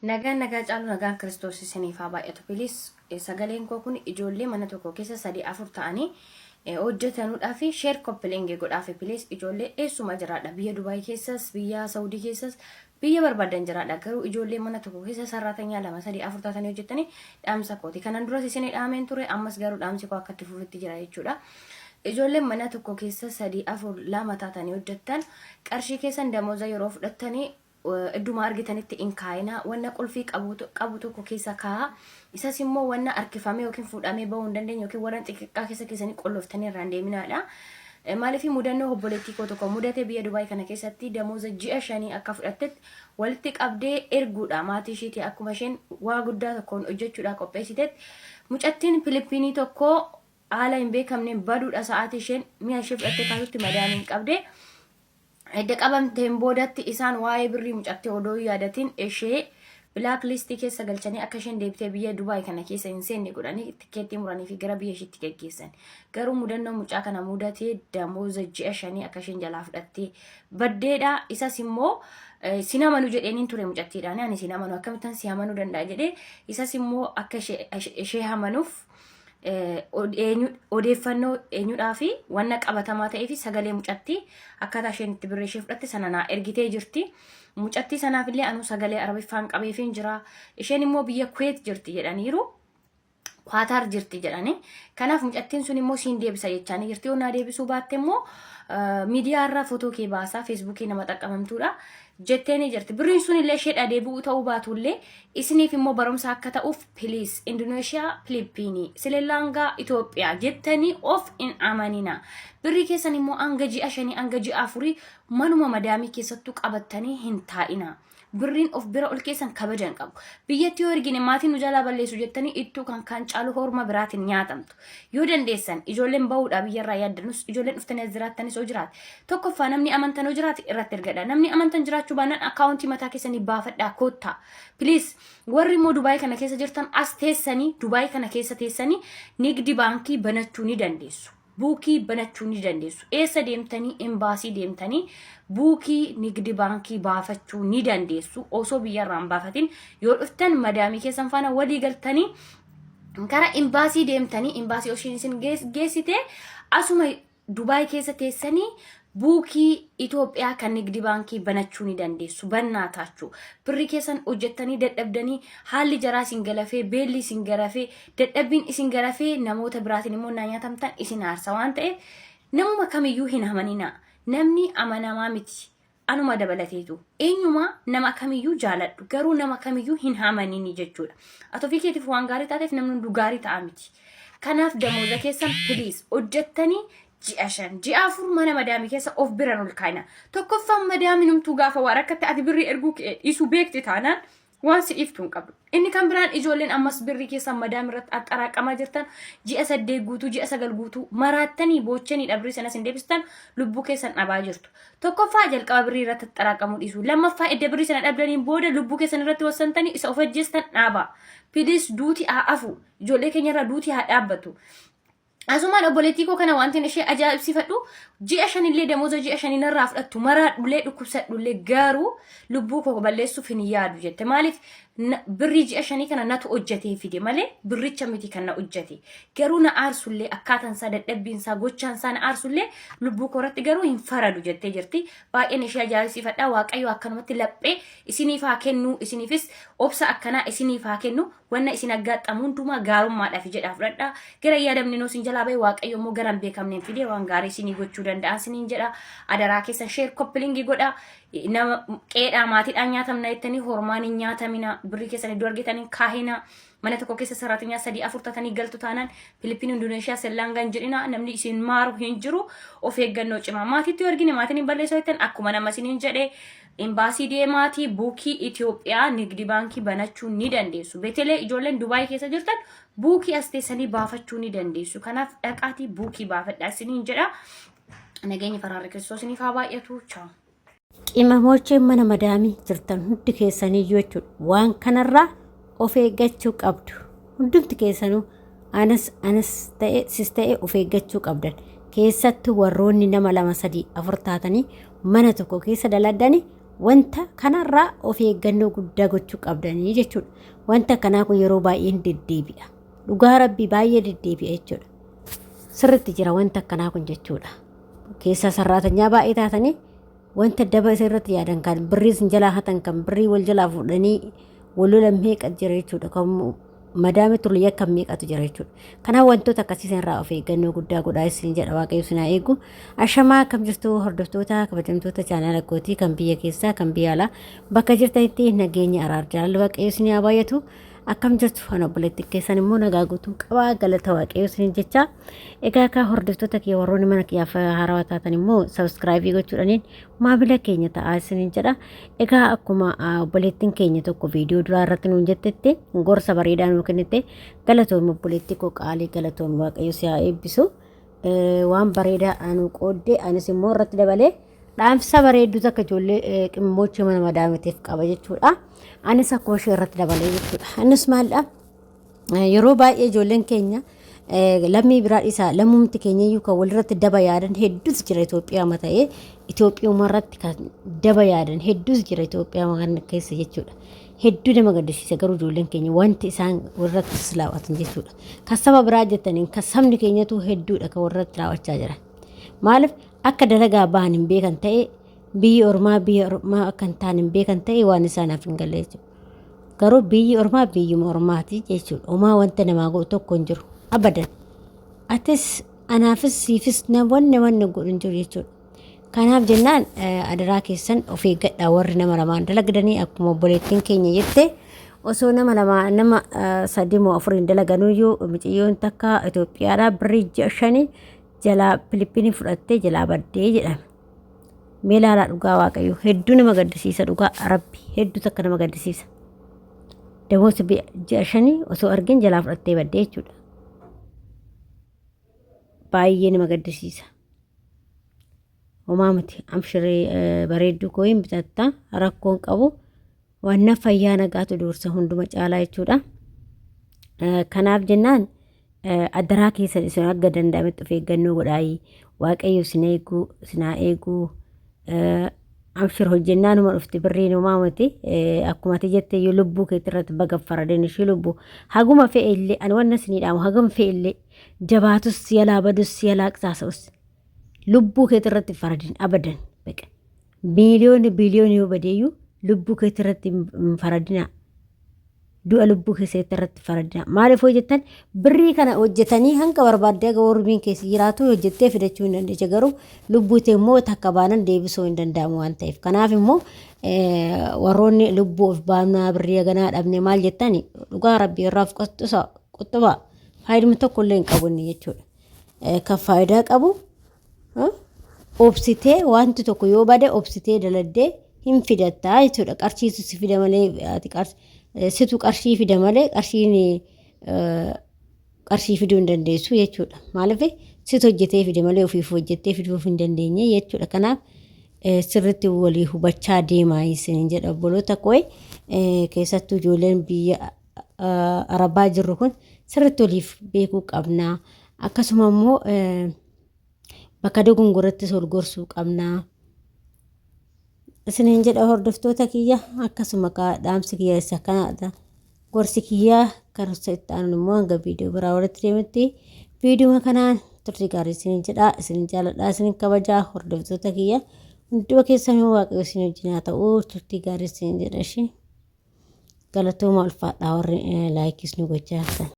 Nagaan nagaa caalu nagaan Kiristoos isiniif haa baay'atu. Please, sagaleen koo kun ijoollee mana tokko keessa sadii afur ta'anii hojjetanuudhaa fi share copy link godhaafi please. Ijoollee eessuma jiraadha, biyya Dubaay keessas, biyya Saudii keessas, biyya barbaadan jiraadha, garuu ijoollee mana tokko keessa sarraatanyaa lama sadii afur taatanii hojjetanii dhaamsa kooti. Kanan duras isinii dhaameen ture, ammas garuu dhaamsi koo akka itti fufutti jira jechuudha. Ijoolleen mana tokko keessa sadii afur lama taatanii hojjettan, qarshii keessan damooza yeroo fudhattanii idduma argitanitti hin kaa'inaa. Wanna qulfii qabu tokko keessa kaa'a. Isas immoo wanna harkifamee yookiin fuudhamee bahuu hin dandeenye yookiin warra xixiqqaa keessa keessanii qolloftanii irraa hin deeminaadha. Maaliif? Mudannoo obboleettii koo tokko mudate. Biyya Dubaay kana keessatti damooza ji'a 5 akka fudhattetti walitti qabdee erguudha maatii ishiiti. Akkuma isheen waa guddaa tokkoon hojjechuudha qopheessitetti, mucattiin Filippinii tokko haala hin beekamneen baduudha. Sa'aatii isheen mi'a ishee fudhattee kaasutti madaamiin qabdee. Edda qabamteen boodatti isaan waa'ee birrii mucattee odoo hin yaadatin ishee black listii keessa galchanii akka isheen deebitee biyya Dubaay kana keessa hin seenne godhanii, tikkeettii muranii fi gara biyya isheetti geggeessan. Garuu mudannoo mucaa kana mudatee, damooza ji'a 5 akka isheen jalaa fudhattee baddeedha. Isas immoo sin amanu jedheeniin ture mucattiidhaan, ani sin amanu, akkamittan si amanuu danda'a jedhee. Isas immoo akka ishee amanuuf odeeffannoo eenyudhaa fi wanna qabatamaa ta'ee fi sagalee mucattii akkaataa isheen itti birrii ishee fudhatte sana naa ergitee jirti. Mucattii sanaaf illee anuu sagalee Arabiffaan qabeefiin jira. Isheen immoo biyya Kuweet jirti jedhaniiru. Kwaataar jirti jedhani. Kanaaf mucattiin sun immoo siin deebisa jechaanii jirti. Yoo naa deebisuu baatte immoo miidiyaa irraa footoo kee baasaa, Feesbuukii nama xaqqamamtuudha jettee ni jirti. Birriin sun illee isheedha deebi'uu ta'uu baatullee, isiniif immoo barumsa akka ta'uuf please, Indoneeshiyaa, Filiippiinii, Sirilaankaa, Itoophiyaa jettanii of hin amanina. Birrii keessan immoo hanga ji'a 5, hanga ji'a 4 manuma madaamii keessattuu qabattanii hin taa'ina. Birriin of bira ol keessan kabaja hin qabu. Biyyatti yoo ergine maatiin nu jalaa balleessu jettanii ittuu kan kaan caalu horma biraatiin nyaatamtu. Yoo dandeessan ijoolleen bahuudhaa biyyarraa yaaddanus, ijoolleen dhuftanii as jiraattanis yoo jiraate, tokkoffaa namni amantan yoo jiraate irratti ergadha. Namni amantan jiraachuu baannaan akkaawuntii mataa keessanii baafadhaa koottaa. Please, warri immoo Dubaay kana keessa jirtan, as teessanii, Dubaay kana keessa teessanii nigdi baankii banachuu ni dandeessu. Buukii banachuu ni dandeessu. Eessa deemtanii? Embaasii deemtanii buukii nigdi baankii baafachuu ni dandeessu. Osoo biyyarraa hin baafatin yoo dhuftan, madaamii keessan faana walii galtanii gara embaasii deemtanii, embaasii osoo isin geessite, asuma Dubaay keessa teessanii buukii Itoophiyaa kan nigdi baankii banachuu ni dandeessu. Bannaa taachuu. Birri keessan hojjettanii dadhabdanii, haalli jaraa isin galafee, beelli isin galafee, dadhabbiin isin galafee, namoota biraatiin immoo naa nyaatamtan isin aarsa waan ta'eef, namuma kamiyyuu hin amaninaa. Namni amanamaa miti. Anuma dabalateetu. Eenyumaa nama kamiyyuu jaaladhu, garuu nama kamiyyuu hin amanini jechuudha. Ati ofii keetiif waan gaarii taateef namni hunduu gaarii ta'a miti. Kanaaf damooza keessan please hojjettanii ji'a 5, ji'a 4 mana madaamii keessa of biran ol kaa'ina. Tokkoffaan madaamiin humtuu gaafa waa rakkatte ati birrii erguu kee dhiisuu beekti taanaan waan si dhiiftu hin qabdu. Inni kan biraan, ijoolleen ammas birrii keessan madaamii irratti axxaraaqamaa jirtan, ji'a 8 guutuu, ji'a 9 guutuu maraattanii boochaniidha birrii sanas hin deebistan, lubbuu keessan dhabaa jirtu. Tokkoffaa jalqaba birrii irratti axxaraaqamuu dhiisuu. Lammaffaa edda birrii sana dhabdaniin booda lubbuu keessan irratti wassantanii isa of ajjeestan dhaabaa. Please, duuti haa afu. Ijoollee keenya irraa duuti haa dhaabbatu. Asumaan obboleettii koo kana wanti ishee ajaa'ibsiifadhu, ji'a shanillee damooza ji'a 5 narraa fudhattu, maraadhullee, dhukkubsadhullee, garuu lubbuu koo balleessuuf hin yaadu jette. Maaliif? Birrii ji'a 5 kana natu hojjetee fide malee birricha miti kan na hojjete. Garuu na aarsullee, akkaataan isaa, dadhabbiin isaa, gochaan isaa na aarsullee, lubbuu koo irratti garuu hin faradu jettee jirti. Baay'een ishee ajaa'ibsiifadha. Waaqayyo akkanumatti laphee isiniif haa kennu, isiniifis obsa akkanaa isiniif haa kennu. Wanna isin aggaaxxamu hundumaa gaarummaadhaaf jedhaa fudhadhaa. Gara yaadamne noo isin jalaa bahe, Waaqayyo immoo gara hin beekamneen fidee waan gaarii isinii gochuu danda'a isiniin jedha. Adaraa keessan share copy link godhaa. Nama qeedhaa maatiidhaan nyaatamna jettanii hormaan hin nyaatamina. Birrii keessan iddoo argitanii kaahina. Mana tokko keessa saraatinyaa sadii afur tatanii galtu taanaan, Filipiin, Indoneeshiyaa, Sirlaangaan jedhina, namni isin maaru hin jiru. Of eeggannoo cimaa. Maatiitti yoo argine maatiin hin balleessu jettan, akkuma nama isiniin jedhe, Imbaasii deemaatii buukii Itoophiyaa nigdi baankii banachuu ni dandeessu. Betelee ijoolleen Dubaay keessa jirtan buukii as teessanii baafachuu ni dandeessu. Kanaaf dhaqaatii buukii baafadhaa isiniin jedha. Nageenyi faraarri Kiristoos isiniif haa baay'atu. Chaaw. Qimamocheen mana madaamii jirtan hundi keessaniyyuu jechuudha. Waan kanarraa of eeggachuu qabdu. Hundumti keessanuu, anas ta'e sis ta'e, of eeggachuu qabdan. Keessattuu warroonni nama lama sadii afur taatanii mana tokko keessa daladdani. Wanta kanarraa of eeggannoo guddaa gochuu qabdanii jechuudha. Wanta kanaa kun yeroo baay'ee hin deddeebi'a. Dhugaa rabbii baay'ee deddeebi'a jechuudha. Sirriitti jira wanta akkanaa kun jechuudha. Keessaa sarraatanyaa baay'ee taatanii wanta daba isa irratti yaadan kan birrii isin jalaa hatan kan birrii wal jalaa fuudhanii wal lolan meeqa jira jechuudha. Kan madaame tolu yakka meeqatu jira jechuudha. Kanaaf wantoota akkasii irraa of eeggannoo guddaa godhaa isin jedha waaqayyo isin haa eegu. Ashamaa akkam jirtu hordoftoota kabajamtoota chaanaala kootii kan biyya keessaa kan biyya alaa bakka jirtanitti nageenya araar jaalalli waaqayyo isin haa baay'atu. Akkam jirtu ana obboleettiin keessan immoo nagaa guutuu qabaa galata waaqayyo isin jecha. Egaa akka hordoftoota kiyya warroonni mana kiyyaaf haarawaa taatan immoo sabiskiraayibii gochuudhaniin maamila keenya ta'aa isiniin jedha. Egaa akkuma obboleettiin keenya tokko viidiyoo duraa irratti nuun jettetti gorsa bareedaa nuu kennite galatoomi obboleettii koo qaalii galatoomi waaqayyo si haa eebbisu. Waan bareedaa nuu qoodde anis immoo irratti dabalee dhaamsa bareedduu takka ijoollee qimmochii mana madaamitiif qaba jechuudha. Anis akkuma ishee irratti dabalee jechuudha. Innis maalidha? Yeroo baay'ee ijoolleen keenya lammii biraa dhiisaa lammumti keenya iyyuu kan walirratti daba yaadan hedduutu jira Itoophiyaa ta'ee Itoophiyuma irratti kan daba yaadan hedduutu jira Itoophiyaa kana keessa jechuudha. Hedduu nama gaddisiisa garuu ijoolleen keenya wanti isaan walirratti raawwatan jechuudha. Kan saba biraa jettaniin kan sabni keenyatu hedduudha kan walirratti raawwachaa jiran. Maaliif akka dalagaa bahan hin beekan ta'e biyyi ormaa biyya ormaa akka hin taane hin beekan ta'e waan isaanaaf hin galle jechuudha. Garuu biyyi ormaa biyyuma ormaati jechuudha. Homaa wanta namaa godhu tokko hin jiru. Abadan. Atis anaafis siifis wanni wanni godhu hin jiru jechuudha. Kanaaf jennaan adaraa keessan of eeggadhaa warri nama lamaan dalagdanii akkuma obboleettiin keenya jette osoo nama lama nama sadii moo afuriin dalaganuyyuu miciyyoon takka Itoophiyaadhaa birrii ji'a shanii jalaa Filippinii fudhattee jalaa baddee jedhame. Mee ilaalaa dhugaa waaqayyo hedduu nama gaddisiisa dhugaa rabbi hedduu takka nama gaddisiisa. Damoota ji'a shanii osoo argin jalaa fudhattee baddee jechuudha. Baay'ee nama gaddisiisa. Homaa miti amshiree bareedduu koo hin bitatta rakkoon qabu wanna fayyaa nagaatu dursa hunduma caalaa jechuudha. Kanaaf jennaan adaraa keessan isin akka danda'ametti of eeggannoo godhaayi waaqayyo isin eeguu isin haa eeguu amshir hojjennaanuma dhufti birriin homaa miti akkuma ati jette iyyuu lubbuu keetti irratti baga faradeen ishii lubbuu haguma fe'e illee ani wanna isinii dhaamu haguma fe'e illee jabaatus yalaa badus yalaa qisaasa'us lubbuu keetti irratti faradin abadan beqa miiliyoonni biiliyoonni yoo badeeyyuu lubbuu keetti irratti hin faradinaa. Du'a lubbuu keessatti irratti faradinaa. Maaliif hojjettan birrii kana hojjetanii hanga barbaaddee haga ormiin keessa jiraatu hojjettee fidachuu hin dandeecha garuu lubbuu tee immoo takka baanan deebisuu hin danda'amu waan ta'eef. Kanaaf immoo warroonni lubbuu of baafnaa birrii haganaa dhabne maal jettani dhugaa rabbii irraa of qoxxubaa faayiduma tokko illee hin qabu inni jechuudha. Kan faayidaa qabu obsitee wanti tokko yoo bade obsitee daladdee hin fidattaa jechuudha. Qarshiitu si fida malee ati situ qarshii fida malee qarshiin qarshii fiduu hin dandeessu jechuudha. Maaliif situ hojjetee fide malee ofiif hojjettee fiduuf hin dandeenye jechuudha. Kanaaf sirriitti walii hubachaa deemaa isiniin jedha obboloota koo keessattuu ijoolleen biyya Arabaa jirru kun sirriitti waliif beekuu qabna. Akkasuma immoo bakka dogongorattis wal gorsuu qabna. Isiniin jedha hordoftoota kiyya akkasuma dhaamsi kiyya isa kanadha. Gorsi kiyya kan itti aanu immoo hanga viidiyoo biraa walitti deemutti viidiyoo kanaan turtii gaarii isiniin jedha. Isinin jaaladha isinin kabajaa hordoftoota kiyya hunduma keessanuu waaqayyo isin wajjin haa ta'u turtii gaarii isiniin jedha ishee. Galatooma ulfaadhaa warri laayikis nu gochaa jirtan.